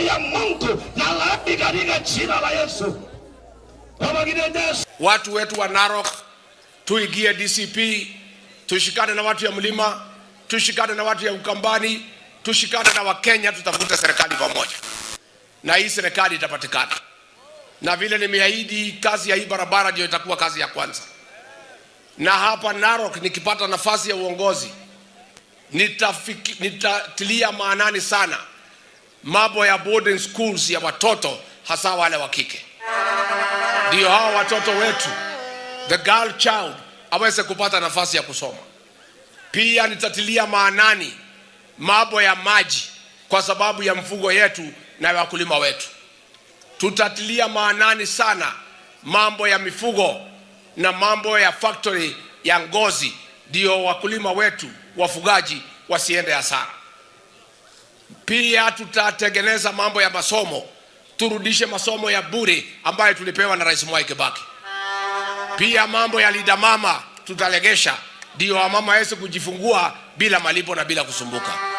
Ya Mungu na laani katika jina la Yesu. Kama kidendezi. Watu wetu wa Narok tuingie DCP, tushikane na watu ya mlima, tushikane na watu ya Ukambani, tushikane na Wakenya, tutafute serikali pamoja, na hii serikali itapatikana. Na vile nimeahidi, kazi ya hii barabara ndio itakuwa kazi ya kwanza. Na hapa Narok nikipata nafasi ya uongozi nitatilia maanani sana mambo ya boarding schools ya watoto, hasa wale wa kike, ndio hawa watoto wetu, the girl child, aweze kupata nafasi ya kusoma. Pia nitatilia maanani mambo ya maji kwa sababu ya mfugo yetu na wakulima wetu. Tutatilia maanani sana mambo ya mifugo na mambo ya factory ya ngozi, ndio wakulima wetu wafugaji wasiende hasara. Pia tutatengeneza mambo ya masomo, turudishe masomo ya bure ambayo tulipewa na Rais Mwai Kibaki. Pia mambo ya Linda Mama tutalegesha, ndio wamama waweze kujifungua bila malipo na bila kusumbuka.